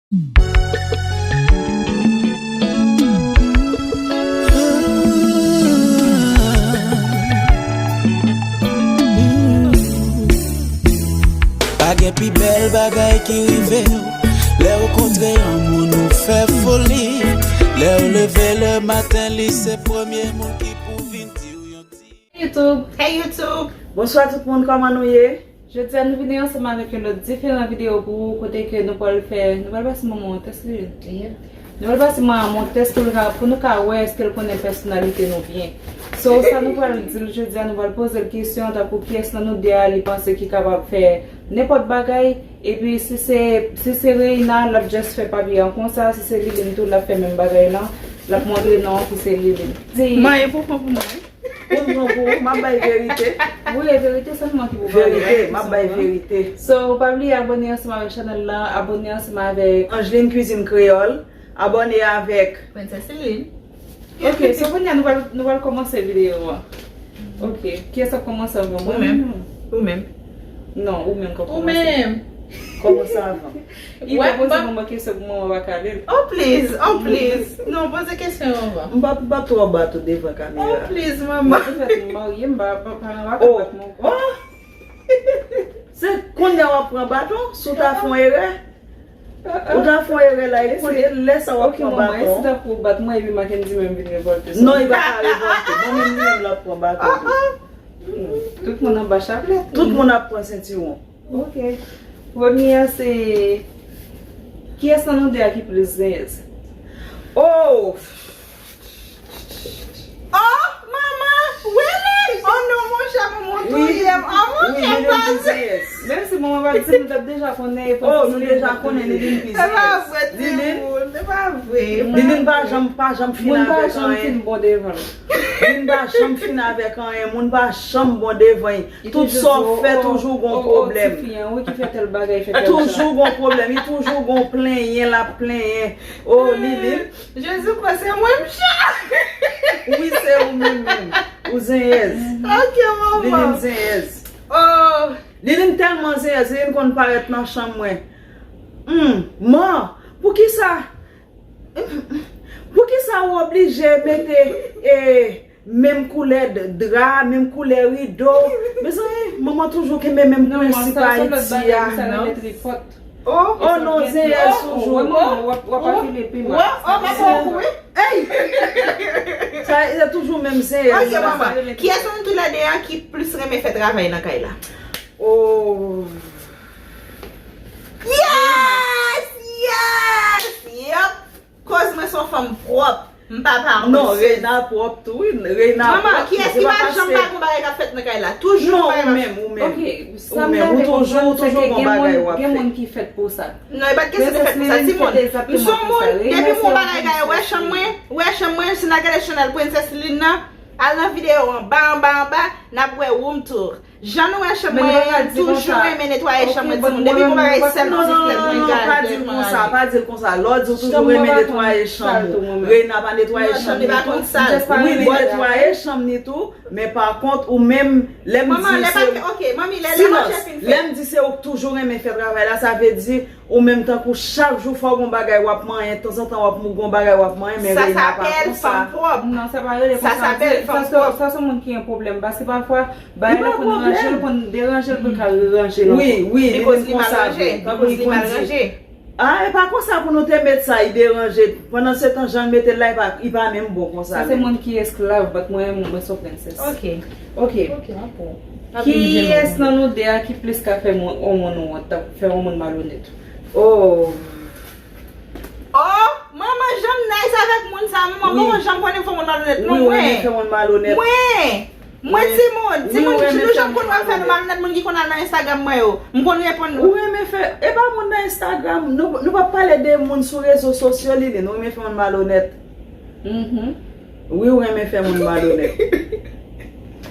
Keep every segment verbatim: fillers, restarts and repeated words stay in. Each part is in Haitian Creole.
Pa gen pi bèl bagay ki rive w. Lè w kontre yon moun ou fè foli. Lè w leve le maten, li se premye moun ki pou vin di w yon ti. YouTube. Hey YouTube. Bonswa tout moun, kòman nou ye? Jodi a nou vini ansanm avèk yon lòt diferan videyo pou ou, kote ke nou pral fè, nou pral pase manman yon tès li. Yeah. Nou pral pase manman yon tès pou nou ka, pou nou ka wè èske l konnen pèsonalite nou byen. So, sa nou pral di l jodi a, nou pral poze l kesyon tankou kiyès nan nou de a li panse ki kapab fè nenpòt bagay, epi si se, si se Reina, l ap just fè papye an konsa, si se Liline tou, l ap fè menm bagay lan, l ap montre non ki se Liline. Di. Mwen, e pou pran pou mwen. Pou m pran pou ou, m ap bay verite. Wi, e verite sèlman ki pou pale. Verite, m ap bay verite. So, pa bliye abòne ansanm avèk chanèl la, abòne ansanm avèk Angeline Cuisine Créole, abòne avèk Princess Lily. Ok, so kounye a nou pral, nou pral kòmanse videyo a. Ok, kiyès ap kòmanse anvan mwen? Ou menm. Ou menm. Non, ou menm k ap kòmanse. Ou menm. Kòmanse anvan. Li pral poze manman kesyon pou manman pa ka li l. Oh please, oh please. Non, poze kesyon an anvan. M pa, m pa twò bat ou devan kamera. Oh please, manman. Mwen, m marye, m pa, pa, pa nan bat ou, bat mwen. Oh! Se kounye a w ap pran baton, si w ta fè yon erè. Ou ta fè yon erè la, e kounye lè sa w ap pran baton. Ok, manman, e si tankou w bat mwen, epi Mackendy menm vin revòlte sou mwen? Non, li pa ka revòlte. Mwen menm li menm l ap pran baton tou. Tout moun anba chaplèt. Tout moun ap pran sentiwon. Ok. Premye a se, kiyès nan nou de a ki plis zenyèz? Oh! Oh, manman, really? Oh non, monchè, manman touye m. Oh, monchè, pa vre. Menm si manman pa di, nou t ap deja konnen. Oh, nou deja konnen li vin pi zenyèz. Se pa vre, timoun, se pa vre. Li vin pa janm, pa janm fin avèk anyen. Moun pa janm fin bon devan l. Moun pa janm fin avèk anyen, moun pa janm bon devan l. Tout sa w fè, toujou gon pwoblèm. Toujou gon pwoblèm, li toujou gon plenyen, l ap plenyen. Oh, Liline. Jezi Kris, se mwen, m chat. Wi, se ou menm menm. Ou zenyèz. Ok, manman. Liline zenyèz. Oh. Liline tèlman zenyèz, Liline konn parèt nan chanm mwen. Hmm, man, poukisa Poukisa ou oblije mete, e, menm koulè d-, dra, menm koulè rido? Mezanmi, manman toujou kenbe menm prensip Ayiti a. Oh, oh non, zenyèz toujou. Ey! Sa, se toujou menm zenyèz la. Ok, manman. Kiyès nan nou toulède a ki plis renmen fè travay nan kay la? Oh. Yes! Yes! Yep! Koz mwen se yon fanm pwòp. M pa parese. Non, Reina pwòp tou, wi. Reina pwòp. Manman, kiyès ki pa janm pa gon bagay k ap fèt nan kay la? Toujou gon bagay k ap fèt. Non, ou menm, ou menm. Ok, sa m ta vle konprann, se ke gen moun, gen moun ki fèt pou sa. Non, e pa t kesyon de fèt pou sa, timoun. M se yon moun, depi m wè yon bagay gaye, wè chanm mwen, wè chanm mwen, si n a gade chanèl Princess Lina, al nan videyo anba, anba, anba, n ap wè room tour. Jan nou wè chanm mwen, m toujou renmen netwaye chanm mwen, timoun. Depi m wè bagay sèl nan ti flèt mwen, gade. Non, non, non, non, pa di l konsa, pa di l konsa. Lè w di w toujou renmen netwaye chanm ou, Reina pa netwaye chanm ni tou. Wi, li netwaye chanm ni tou, men pa kont, ou menm, lè m di se ou. Manman, lè pa, ok, manmi, lè, lè manje fin fèt. Lè m di se ou k toujou renmen fè travay la, sa vle di, ou menm tankou chak jou fò w gon bagay w ap manyen, tanzantan w ap mou gon bagay w ap manyen, men Reina pa konsa. Sa, sa apèl fanm pwòp. Non, sa pa rele konsa. Sa, sa apèl fanm pwòp. Sa, se yon moun ki gen pwoblèm, paske pafwa, bagay la konn ranje l, konn deranje l, pou l ka ranje l ankò. Wi, wi, li konn konsa vre. Li koz li mal ranje. Ah, e pa konsa pou nou te met sa, li deranje. Pandan se tan, jan l mete l la, li pa, li pa menm bon konsa menm. Sa, se moun ki esklav, but mwen, mwen se yon prensès. Ok. Ok. Ok, a bon. Kiyès nan nou de a ki plis ka fè moun, yon moun wont, fè yon moun malonèt? Oh. Oh, manman, jan m nice avèk moun sa, manman, manman, jan m konnen fè moun malonèt, non, mwen. Wi, ou renmen fè moun malonèt. Mwen. Mwen, timoun, timoun, nou janm konn wè fè nou malonèt, moun ki konn al nan Instagram mwen yo. M konn reponn nou. Ou renmen fè, e pa moun nan Instagram, nou, nou p ap pale de moun sou rezo sosyo, Liline, ou renmen fè moun malonèt. Mhm. Wi, ou renmen fè moun malonèt.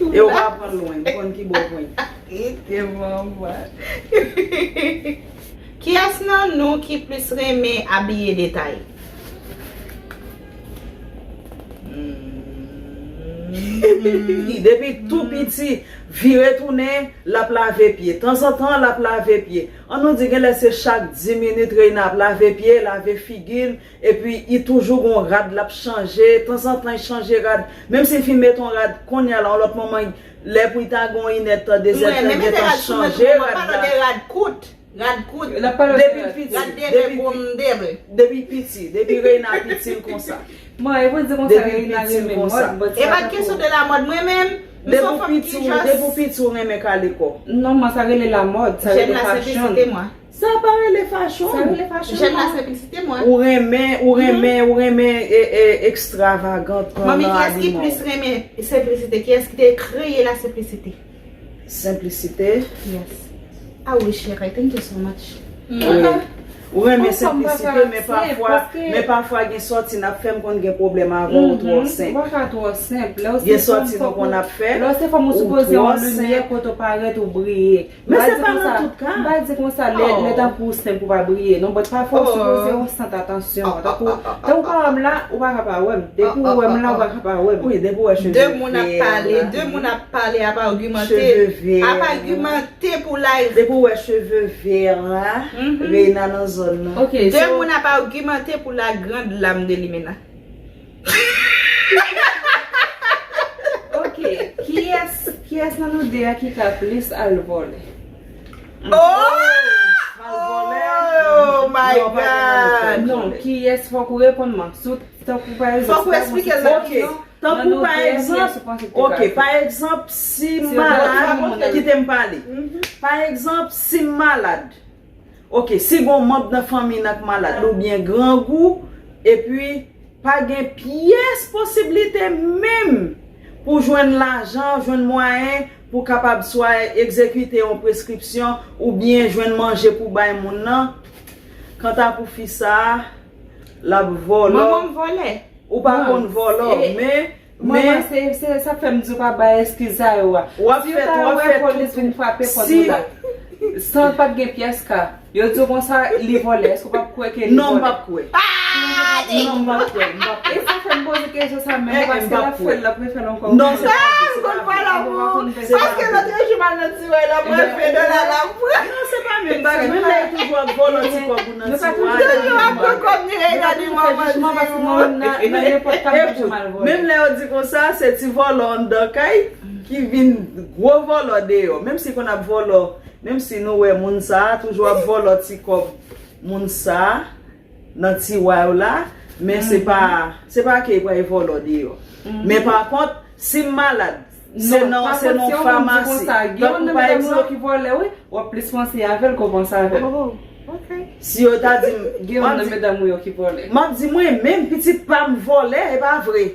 E ou pa pran l lwen, m konn ki bò w pran l. Kite manman. Kiyès nan nou ki plis renmen abiye detay? Hmm. Depi tou piti, vire tounen, l ap lave pye. Tanzantan, l ap lave pye. An nou di genlè se chak dis minit Reina ap lave pye, lave figi l, epi li toujou gon rad l ap chanje. Tanzantan, li chanje rad. Menm si l fin met yon rad kounye a la, yon lòt moman, lè pou li ta gen yon inèdtan, dezèdtan, li gentan chanje rad la. Rad kout. Rad kout. Depi l piti, depi l piti, depi Reina piti l konsa. Mwen, e pou di konsa, Reina renmen mòd, but se pa kesyon de la mòd. Mwen menm, m se yon fanm ki just. Depi w piti, ou renmen kale kò. Non, mwen, sa rele la mòd, sa rele fashion. Sa pa rele fashion. Sa rele fashion. J'aime la simplicité, moi. Ou renmen, ou renmen, ou renmen e, e, ekstravagant nan abiman. Manmi, kiyès ki plis renmen senplisite? Kiyès ki te kreye la senplisite? Senplisite. Yes. I wish, Shira, thank you so much. Ou renmen senplisite, men pafwa, men pafwa gen sòti n ap fè, m konn gen pwoblèm avè w, ou twò senp. Ou pa ka twò senp. Gen sòti nou konn ap fè, ou twò senp. Lè w se fanm, ou sipoze yon limyè kote w parèt, ou briye. Men se pa nan tout ka. M pa di konsa, lè, lè tankou w senp ou pa briye. Non, but pafwa w sipoze yon sant atansyon. Tankou, tankou pa wè m la, ou pa ka pa wè m. Depi w wè m la, ou pa ka pa wè m. Wi, depi w wè cheve vè la. De moun ap pale, de moun ap pale, ap agimante, ap agimante pou live. Depi w wè cheve vè la, Reina nan zòn nan. Ok, de moun ap agimante pou la grande lame de Limena. Ok, kiyès, kiyès nan nou de a ki ka plis al vòlè? Oh! Al vòlè? Oh my God! Non, kiyès, fòk ou reponn mwen. Si w, tankou pa egzanp, si w ta pran sitiyasyon, tankou pa egzanp, ok, pa egzanp, si m malad, kite m pale. Pa egzanp, si m malad, Ok, si gon manm nan fanmi nan k malad oubyen grangou, epi pa gen pyès posiblite menm pou jwenn lajan, jwenn mwayen pou kapab swa egzekite yon preskripsyon oubyen jwenn manje pou bay moun nan, kanta pou fi sa a, l ap vòlò. Manman m vòlè. Ou pa konn vòlò, men, men, manman, se, se sa k fè m di w pa bay eskiz sa yo a. Si yo ta wè polis vin frape pòt ou la, san pa t gen pyès ka, yo di w konsa, li vòlè, èske w p ap kwè ke li vòlè? Non, m p ap kwè. Non, m p ap kwè, m p ap kwè. E sa fè m poze kesyon sa menm, paske l ap fè l, l ap refè l ankò. Non, se pa vre, se pa vre. Paske lòt jou m al nan tiway la, m al fè dola la, m pran. Non, se pa menm bagay. Menm lè yo toujou ap vòlò ti kòb ou nan tiway. Toujou ap pran kòb ni rega ni manman di. Menm lè yo di konsa, se ti vòlò anndan kay ki vin gwo vòlò deyò. Menm si konn ap vòlò, menm si nou wè moun sa a toujou ap vòlò ti kòb moun sa a nan tiway ou la, men se pa, se pa ke pral vòlò deyò. Men pa kont, si m malad, se nan, se nan famasi. Tankou pa egzanp, ki vòlè, wi, w ap plis panse avè l ke w panse avè l. Si yo ta di m, gen youn nan medam ou yo ki vòlè. M ap di mwen menm, pitit pa m vòlè, e pa vre.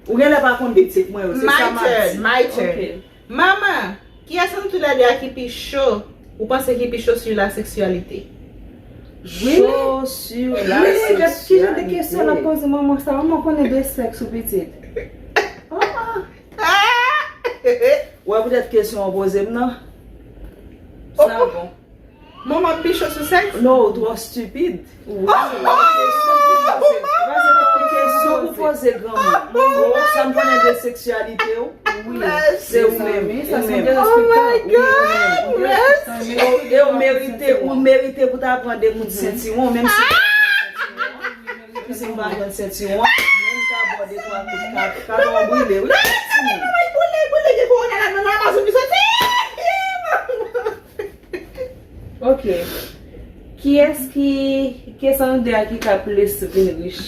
Ou genlè pa konn pitit mwen yo, se sa m ap di. My turn, my turn. Manman, kiyès nan nou toulède a ki pi cho? Ou panse ki pi cho sur la sexualité? Really? Cho sur la sexualité. Ki jan de kesyon l ap poze manman sa? Manman konnen de sèks ou pitit? Ah, ah. Ou wè poutèt kesyon w poze m nan? Sa bon. Manman pi cho sou sèks? Non, ou twò stipid. Wi. Kesyon pou poze granmoun. Ou wè sa m konnen de seksyalite w? Wi. Se ou menm, ou menm. Oh my God, mersi. E ou merite, ou merite pou ta pran de kout sentiwon, menm si Menm si m pa jwenn sentiwon, menm ta ba w de twa kout kat, kat w brile, wi. Brile, brile, gen kowona ladan nan Amazon ki soti. Ok. Kiyès ki, kiyès nan nou de a ki ka plis vin rich?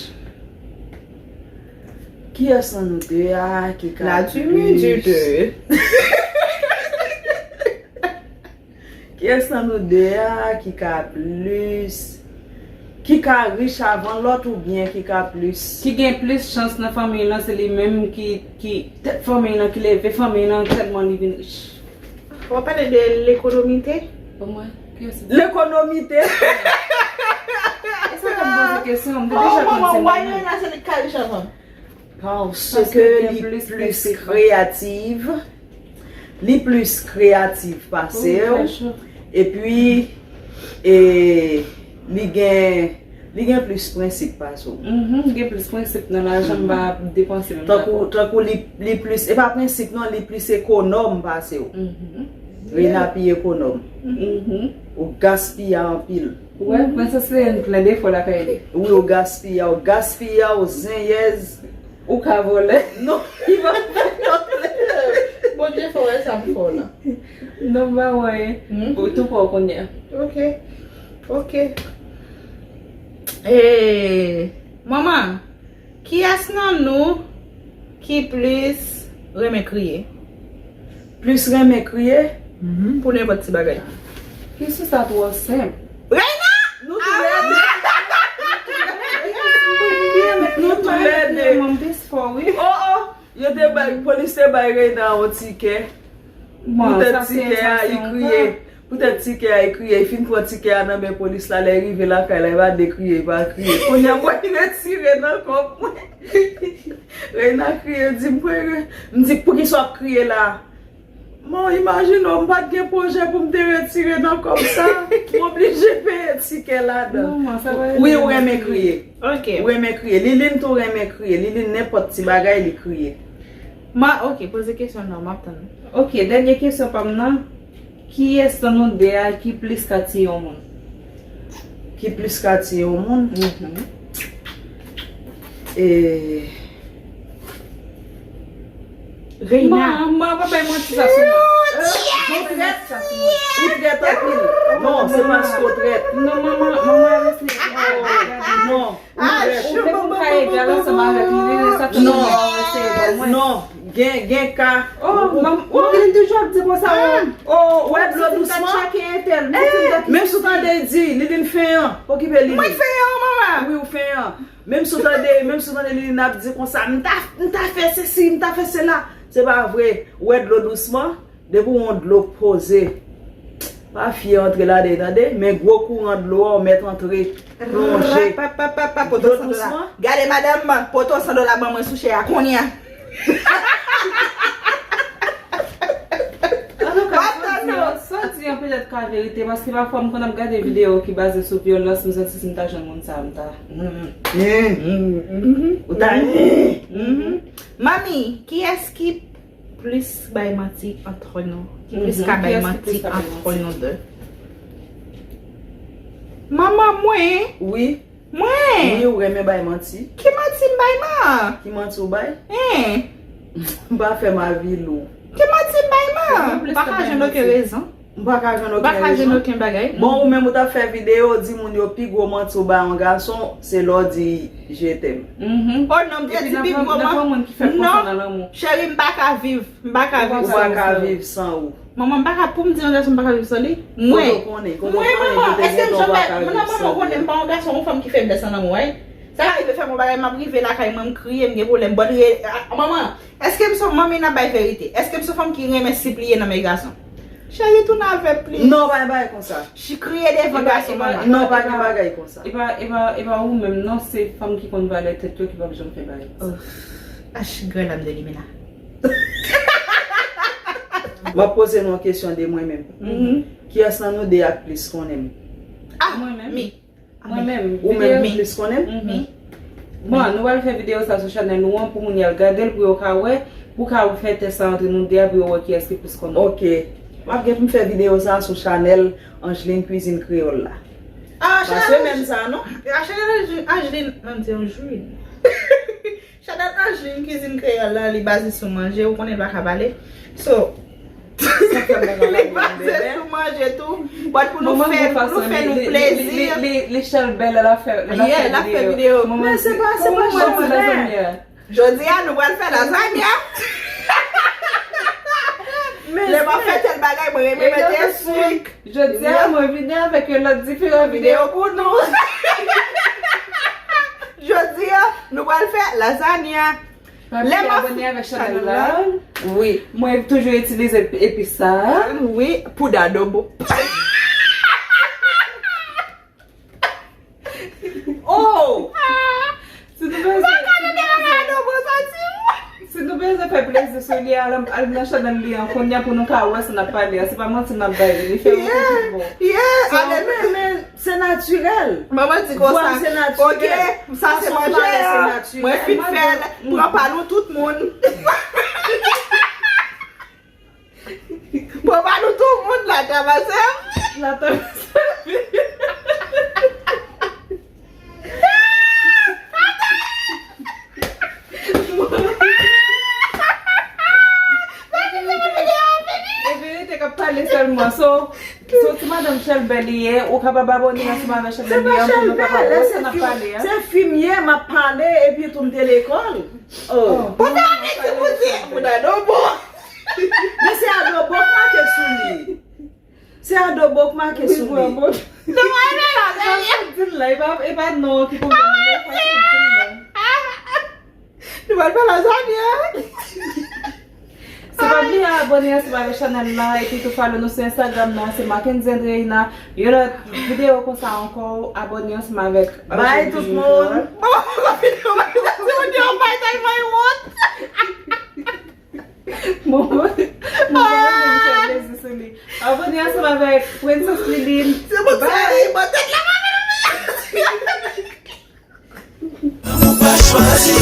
Kiyès nan nou de a ki ka plis? La diminué. Kiyès nan nou de a ki ka plis, ki ka rich avan lòt oubyen ki ka plis? Ki gen plis chans nan fanmiy lan, se li menm ki, ki tèt fanmiy lan, ki leve fanmiy lan tèlman li vin rich. W ap pale de lekonomite? Ban mwen, kiyès? Lekonomite? E sa k ap poze kesyon, m te deja konn se mwen menm. Paske li plis kreyatif, li plis kreyatif pase w, epi, e, li gen Li gen plis prensip pase w. Mhm, gen plis prensip nan lajan, m pa ap depanse menm Tankou, tankou li, li plis, e pa prensip non, li plis ekonòm pase w. Mhm. Reina pi ekonòm. Mhm. Ou gaspiya anpil. Ou wè, Prensès Leyèn plen defo lakay li. Wi, ou gaspiya, ou gaspiya, ou zenyèz. Ou ka vòlè. Non, li pa vòlè. Bondye fè w wè sa m fè w la. Non, m pa wè. Hmm? Ou tou fò kounye a. Ok. Ok. Eh, manman, kiyès nan nou ki plis renmen kriye? Plis renmen kriye? Mhm, pou nenpòt ti bagay. Kesyon sa twò senp. Reina! Nou toulède. Nou toulède. Mwen m plis fò, wi. Oh, oh! Yo te bay, polis te bay Reina yon tikè. Poutèt tikè a, li kriye. Poutèt tikè a, li kriye. Li fin pran tikè a nan men polis la, lè li rive lakay la, li pa de kriye, li pa kriye. Kounye a, mwen retire nan kòb mwen. Reina kriye, di m, "Mwen re-," m di, "Poukisa w ap kriye la?" Bon, imajine w, m pa t gen pwojè pou m te retire nan kòb sa. M oblije peye tikè ladan. Wi, ou renmen kriye. Ok. Ou renmen kriye. Liline tou renmen kriye. Liline, nenpòt ti bagay, li kriye. Ma, ok, poze kesyon nan, m ap tann. Ok, dènye kesyon pa m nan. Kiyès nan nou de a ki plis ka tiye yon moun? Ki plis ka tiye yon moun? Mhm. E. Reina. Manman, pa bay manti sa sou mwen. Ou trèt. Ou trèt anpil. Non, se paske ou trèt. Non, manman, manman, rete. Non. Ou menm ou ka egal ansanm avèk li, li sa fè mwen wè se bon mwen. Non, gen, gen ka. Oh, manman, ou vin toujou ap di konsa, oh, ou wè dlo dousman. Menm si w tande l di, Liline fenyan, okipe Liline. Mwen fenyan, manman. Wi, ou fenyan. Menm si w tande, menm si w tande Liline ap di konsa, "M ta, m ta fè sesi, m ta fè sela." Se pa vre. Ou wè dlo dousman. Depi w wè yon dlo poze, pa fye antre ladan, tande, men gwo kouran dlo a, w mèt antre, plonje. Dlo dousman. Gade madanm, poto san dola ban mwen sou chè a kounye a. Antouka, sa w di an, sa w di an petèt ka verite, paske pafwa m konn ap gade videyo ki baze sou vyolans, m santi si m ta jwenn moun sa, m ta. Ou ta. Manmi, kiyès ki plis bay manti antre nou? Ki plis ka bay manti antre nou de? Manman mwen. Wi. Mwen. Wi, ou renmen bay manti. Ki manti m bay, man? Ki manti ou bay? Hen. M pa fè m avilou. Ki manti m bay, man? M pa ka jwenn okenn rezon. M pa ka jwenn okenn rezon. M pa ka jwenn okenn bagay. Bon, ou menm ou t ap fè videyo, di moun yo pi gwo manti ou bay yon gason, se lè w di je t'aime. Mhm. Oh non, m te di pi gwo manti. Non, cheri, m pa ka viv. M pa ka viv san ou. Ou pa ka viv san ou. Manman, m pa ka, pou m di yon gason m pa ka viv san li. Mwen. Kote w konnen? Kote w konnen? Mwen, manman, èske m janm bay, non, manman, ou konnen m pa yon gason, yon fanm ki feblès an lanmou, wi. Sa ka rive fè m yon bagay, m ap rive lakay mwen, m kriye, m gen pwoblèm. Bòn, manman, èske m se yon manmi n ap bay verite? Èske m se yon fanm ki renmen sipliye nan men gason? Cheri, tounen avè plis. Non, pa gen bagay konsa. Kriye devan gason, manman. Non, pa gen bagay konsa. E pa, e pa, e pa ou menm, non, se fanm ki konn valè tèt yo ki p ap janm fè bagay konsa. Ach, gran lam de limena. M ap poze nou yon kesyon de mwen menm. Mhm. Kiyès nan nou de a k plis konnen m? Ah, mwen menm. Mi. Mwen menm. Ou menm plis konnen m? Mhm. Bon, nou pral fè videyo sa sou chanèl nou an pou moun y al gade l pou yo ka wè, pou ka fè tès sa antre nou de a pou yo wè kiyès ki plis konnen. Ok. M ap gen pou m fè videyo sa sou chanèl Angeline Cuisine Créole la. Ah, pa semèn sa, non? Ah, chanèl Angeline, Angeline, Angeline. Chanèl Angeline Cuisine Créole la, li baze sou manje, ou konnen l pa ka pale. So, li baze sou manje tou. But pou nou fè, pou nou fè nou plezi. Li, li, li, li, li chèl bèl, l ap fè, l ap fè videyo. Men se pa, se pa chèl bèl. Jodi a, nou pral fè lazanya. Lè m ap fè tèl bagay, mwen renmen mete swik. Jodi a, mwen vini avèk yon lòt diferan videyo pou nou. Jodi a, nou pral fè lazanya. Lè m ap abòne avèk chanèl la. Wi. Mwen toujou itilize epis sa. Wi, poud adobo. Oh! Si nou bezwen, si nou bezwen fè plezi sou li, al, al nan chanèl li an kounye a pou nou ka wè sa n ap pale a. Se pa manti n ap bay li. Li fè yon bon. Yeah, ale men, men. Se natirèl. Manman di konsa. Vwa m se natirèl. Ok, sa se Sa manje pale, se a. natirèl. Mwen fin fè l. Pran pa nou tout moun. Pran pa nou tout moun la, Tamasèm. La Tamasèm. Ebyen, rete k ap pale sèlman. So, so, ti madanm Chèlbè li ye, ou kapab abòne ansanm avè Chèlbè li an pou nou kapab wè sa n ap pale a. Se fi m ye, m ap pale, epi tou m te lekòl. Oh. Pote avèk se pote moun an non bon. Men se adobo k make sou li. Se adobo k make sou li. Non, mwen men la, men li. Di l la, e pa, e pa non ki pwoblèm nan, e pa di l la. Nou pral fè lazanya. Se pa bliye abòne ansanm avèk chanèl la, epi tou follow nou sou Instagram nan, se Mackenzie Andreina. Yon lòt videyo konsa ankò, abòne ansanm avèk. Bye tout moun. Bon, konfidman, se yon bay tèlman yon wont. Bon, bon, bon, fè plezi sou li. Abòne ansanm avèk Princess Liline. Se bon sa, e bon tèt la, mwen. Ou pa chwazi